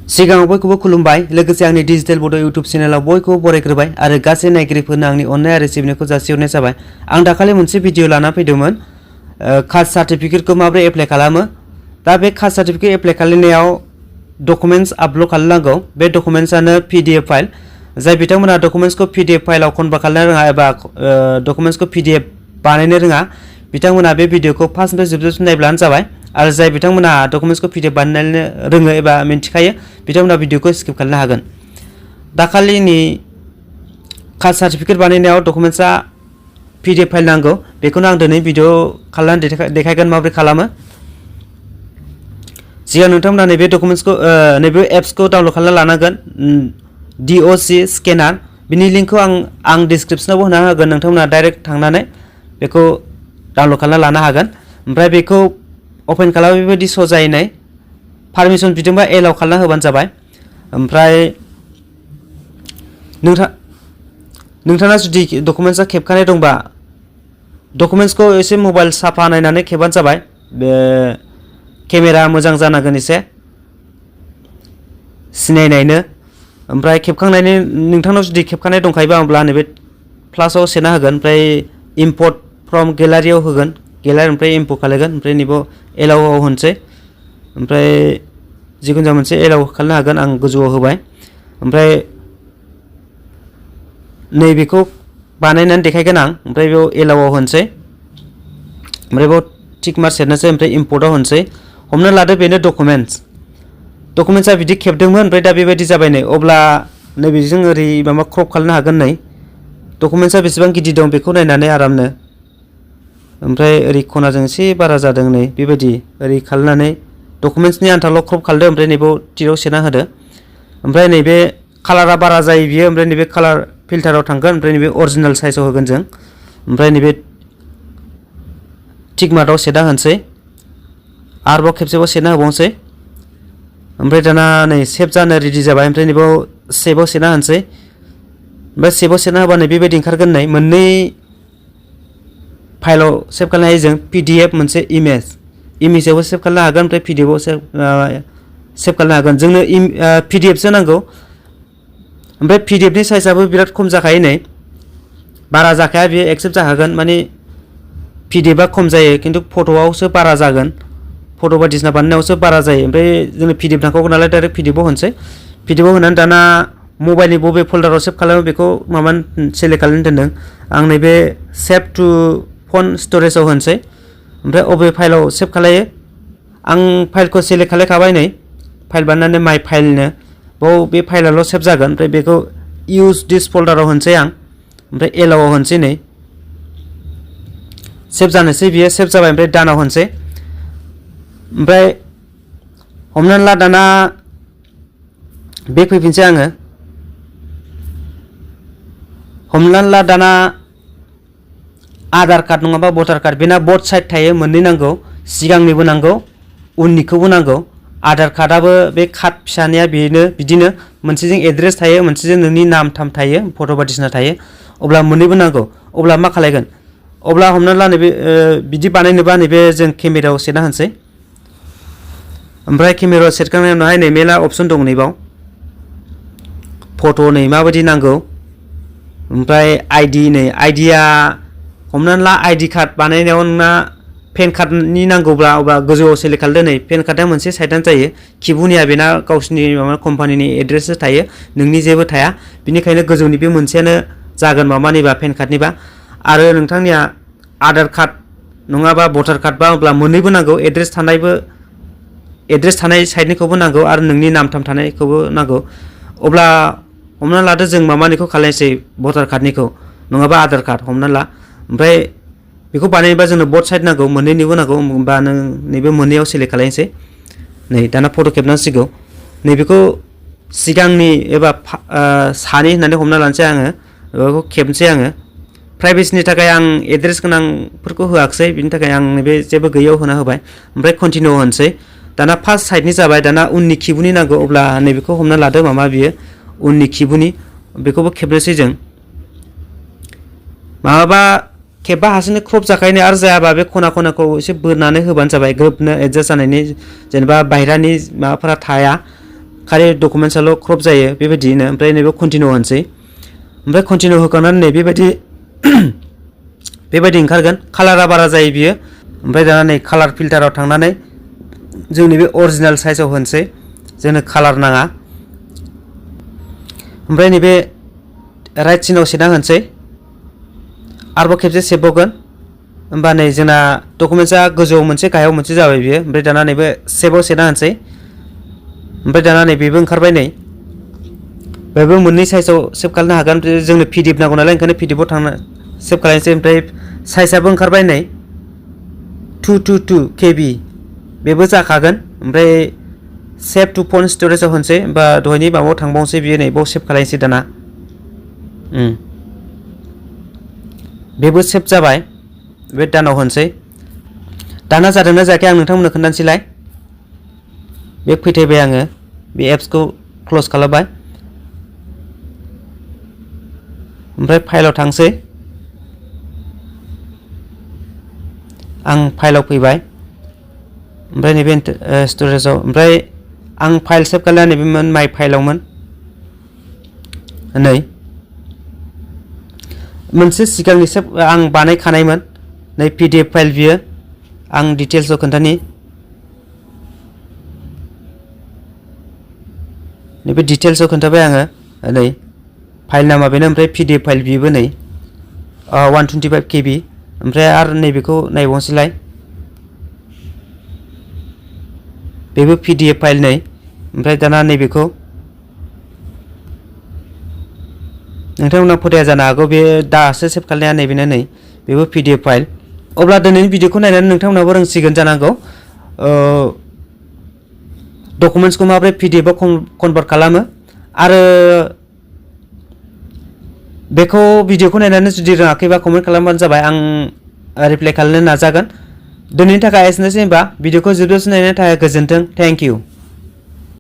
सिगाङाव बयखौबो खुलुमबाय लोगोसे आंनि डिजिटेल बड' इउट्युब चेनेलाव बयखौबो बरायग्रोबाय आरो गासै नायगिरिफोरनो आंनि अननाय आरो सिबिनायखौ जासिहरनाय जाबाय। आं दाखालि मोनसे भिडिअ लाना फैदोंमोन कास्ट सार्टिफिकेटखौ माबोरै एप्लाइ खालामो। दा बे कास्ट सार्टिफिकेट एप्लाइ खालामनायाव डकुमेन्ट्स आपल'ड खालामनांगौ। बे डकुमेन्ट्सआनो PDF फाइल। जाय बिथांमोना डकुमेन्ट्सखौ PDF फाइलाव कनभार्ट खालामनो रोङा एबा डकुमेन्ट्सखौ PDF बानायनो रोङा बिथांमोना बे भिडिअखौ फार्स्टनिफ्राय जोबजासिम नायब्लानो जाबाय। आरो जाय बिथांमोना डकुमेन्ट्सखौ PDF बानायनो रोङो एबा मिन्थिखायो बिथांमोना भिडिअखौ स्किप खालामनो हागोन। दाखालिनि कास्ट सार्टिफिकेट बानायनायाव डकुमेन्ट्सआ PDF फाइल नांगौ। बेखौनो आं दिनै भिडिअ खालामनानै देखायगोन माबोरै खालामो। सिगां नोंथांमोना नैबे डकुमेन्ट्सखौ नैबे एप्सखौ डाउनलड खालामना लानांगोन। DOC स्केनार बिनि लिंकखौ आं डिसक्रिप्सनावबो होना होगोन। नोंथांमोना डाइरेक्ट थांनानै बेखौ डाउनलड खालामना लानो हागोन। ओमफ्राय बेखौ अपेन खालामो बेबायदि श' जाहैनाय पारमिसन बिदोंबा एलाउ खालामना होबानो जाबाय। ओमफ्राय नोंथाङा जुदि डकुमेन्ट्सआ खेबखानाय दंबा डकुमेन्ट्सखौ एसे मबाइल साफा नायनानै खेबानो जाबाय। बे केमेरा मोजां जानांगोन एसे सिनायनायनो। ओमफ्राय खेबखांनायनि नोंथांनाव जुदि खेबखानाय दंखायोबा होमब्ला नैबे प्लासआव सेना होगोन। ओमफ्राय इम्पर्ट फ्रम गेलारियाव होगोन। गेलारि ओमफ्राय इम्पर्ट खालामगोन। ओमफ्राय नैबे एलाउआव होनोसै। ओमफ्राय जिखुनु जाया मोनसे एलाउ खालामनो हागोन। आं गोजौआव होबाय। ओमफ्राय नैबेखौ बानायनानै देखायगोन आं। ओमफ्राय बेयाव एलाउआव होनोसै। ओमफ्राय बेयाव टिक मार्क सेरनोसै। ओमफ्राय इम्पर्टआव होनोसै। हमना लादो बेनो डकुमेन्ट्सआ बिदि खेबदोंमोन। ओमफ्राय दा बेबायदि जाबाय नै। अब्ला नैबेजों ओरै माबा क्रप खालामनो हागोन नै। डकुमेन्ट्सआ बेसेबां गिदिर दं बेखौ नायनानै आरामनो। ओमफ्राय ओरै खनाजों एसे बारा जादों नै बेबायदि ओरै खालामनानै डकुमेन्ट्सनि आन्थाल' क्रप खालामदो। ओमफ्राय नैबेयाव टिकआव सेना होदो। ओमफ्राय नैबे कालारा बारा जायो बियो। ओमफ्राय नैबे कालार फिल्टाराव थांगोन। ओमफ्राय नैबे अरिजिनेल साइजआव होगोन जों। ओमफ्राय नैबे टिक मार्कआव सेना होनोसै। आरोबाव खेबसेबाव सेना होबावनोसै। ओमफ्राय दाना नै सेभ जानो रेडि जाबाय। ओमफ्राय नैबेयाव सेभआव सेना होनोसै। ओमफ्राय सेभआव सेना होबा नै बेबायदि ओंखारगोन नै मोननै फाइलाव सेभ खालामनो हायो जों। PDF मोनसे इमेजावबो सेभ खालामनो हागोन। ओमफ्राय PDFआव सेभ खालामनो हागोन। जोंनो PDFसो नांगौ। ओमफ्राय PDFनि साइजआबो बिराद खम जाखायो नै बारा जाखाया बियो एक्सेप्ट जाखागोन। माने PDFआ खम जायो खिन्थु फट'आवसो बारा जागोन। फट' बायदिसिना बानायनायावसो बारा जायो। ओमफ्राय जोंनो PDF नांखागौ नालाय डाइरेक्ट PDFआव होनोसै। PDFआव होनानै दाना मबाइलनि बबे फोल्डाराव सेभ खालामो बेखौ सेलेक्ट खालामनानै दोनदों। आं नैबे सेभ टु फन स्टरेजाव होनोसै। ओमफ्राय अबे फाइलाव सेभ खालायो आं फाइलखौ सेलेक्ट खालायखाबाय नै फाइल बानायनानै माइ फाइलनो बाव बे फाइलाल' सेभ जागोन। ओमफ्राय बेखौ इउज दिस फोल्डाराव होनोसै आं। ओमफ्राय एलाउआव होनोसै नै सेभ जानोसै बियो सेभ जाबाय। ओमफ्राय दानाव होनोसै। ओमफ्राय हमनानै ला दाना बेक फैफिनसै आङो। हमनानै ला दाना आधार कार्ड नङाबा भटार कार्ड बेना बथ साइड थायो मोननै नांगौ। सिगांनिबो नांगौ उननिखौबो नांगौ। आधार कार्डआबो बे कार्ड फिसानिया बेनो बिदिनो मोनसेजों एड्रेस थायो मोनसेजों नोंनि नाम थाम थायो फट' बायदिसिना थायो। अब्ला मोननैबो नांगौ। अब्ला मा खालायगोन अब्ला हमनानै ला नैबे बिदि बानायनोबा नैबे जों केमेरायाव सेरना होनोसै। ओमफ्राय केमेरायाव सेरखांनायनि उनावहाय नै मेला अपसन दं नैबाव फट' नै माबायदि नांगौ। ओमफ्राय आइडि नै आइडिया हमनानै ला आइडि कार्ड बानायनायाव नोंना पेन कार्डनि नांगौब्ला अब्ला गोजौआव सेलेक्ट खालामदो नै पेन कार्डआ मोनसे साइडआनो जायो। खिबुनिया बेना गावसिनि माबा कम्पानिनि एड्रेससो थायो नोंनि जेबो थाया। बिनिखायनो गोजौनि बे मोनसेयानो जागोन माबानिबा पेन कार्डनिबा। आरो नोंथांनिया आधार कार्ड नङाबा भटार कार्डबा अब्ला मोननैबो नांगौ एड्रेस थानाय साइडनिखौबो नांगौ आरो नोंनि नाम थाम थानायखौबो नांगौ। अब्ला हमना लादो जों माबानिखौ खालायनोसै भटार कार्डनिखौ नङाबा आधार कार्ड हमना ला। ओमफ्राय बेखौ बानायनोबा जोंनो बथ साइड नांगौ मोननैनिबो नांगौ। होमबा नों नैबे मोननैयाव सेलेक्ट खालायनोसै। नै दाना फट' खेबनांसिगौ। नैबेखौ सिगांनि एबा सानि होननानै हमना लानोसै आङो बेखौ खेबनोसै आङो। प्राइभेसिनि थाखाय आं एड्रेस गोनांफोरखौ होआखिसै बिनि थाखाय आं नैबे जेबो गैयैयाव होना होबाय। ओमफ्राय कन्टिनिउ होनोसै। दाना फार्स्ट साइडनि जाबाय दाना उननि खिबुनि नांगौ। अब्ला नैबेखौ हमना लादो माबा बियो उननि खिबुनि बेखौबो खेबनोसै जों। माबाबा खेबबा हारसिंनो क्रप जाखायनो आरो जायाबा बे खना खनाखौ एसे बोनानै होबानो जाबाय ग्रोबनो एडजास्ट जानायनि जेनेबा बायह्रानि माबाफोरा थाया। खालि डकुमेन्टसाल' क्रप जायो बेबायदिनो ओमफ्राय नैबे कन्टिनिउ होनसै ओमफ्राय कन्टिनिउ होखांनानै नै बेबायदि बेबायदि ओंखारगोन कालारा बारा जायो बियो ओमफ्राय दाना नै कालार फिल्टाराव थांनानै जोंनि बे अरिजिनेल साइजआव होनसै जोंनो कालार नाङा ओमफ्राय नैबे राइट सिनाव सेना होनसै आरोबाव खेबसे सेबबावगोन होमबा नै जोंना डकुमेन्टसा गोजौआव मोनसे गाहायाव मोनसे जाबाय बियो ओमफ्राय दाना नैबे सेबआव सेना होनसै ओमफ्राय दाना नै बेबो ओंखारबाय नै बेबो मोननै साइजआव सेभ खालामनो हागोन जोंनो पिडिएफ नांगौ नालाय ओंखायनो पिडिएफआव थांना सेभ खालामनोसै ओमफ्राय साइजआबो ओंखारबाय नै 222 KB बेबो जाखागोन ओमफ्राय सेभ टु फन स्टरेजाव होनसै होमबा दहायनि माबायाव थांबावनोसै बियो नै बाव सेभ खालामनोसै दाना बेबो सेभ जाबाय बे दानाव होनसै दाना जादोंना जायाखै आं नोंथांमोननो खोन्थानोसैलाय बे फैथायबाय आङो बे एप्सखौ क्ल'ज खालामबाय ओमफ्राय फाइलाव थांसै आं फाइलाव फैबाय ओमफ्राय नैबे स्टरेजाव ओमफ्राय आं फाइल सेभ खालामनाया नैबेमोन माइ फाइलावमोन नै मोनसे सिगांनि सेभ आं बानायखानायमोन नै पिडिएफ फाइल बियो आं डिटेल्सआव खोन्थानि नैबे डिटेल्सआव खोन्थाबाय आङो नै फाइल नामा बेनो ओमफ्राय पिडिएफ फाइल बेबो नै 125 KB ओमफ्राय आरो नैबेखौ नायबावनोसैलाय बेबो पिडिएफ फाइल नै ओमफ्राय दाना नैबेखौ नोंथांमोना फोथाया जानो हागौ बे दासो सेभ खालामनाया नैबेनो नै बेबो पिडिएफ फाइल अब्ला दिनैनि भिडिअखौ नायनानै नोंथांमोनाबो रोंसिगोन जानांगौ डकुमेन्ट्सखौ माबोरै पिडिएफआव कनभार्ट खालामो आरो बेखौ भिडिअखौ नायनानै जुदि रोङाखैबा कमेन्ट खालामबानो जाबाय आं रिप्लाइ खालामनो नाजागोन दिनैनि थाखाय एसेनोसै होनबा भिडिअखौ जोबजासिम नायनायनि थाखाय गोजोन्थों थेंक इउ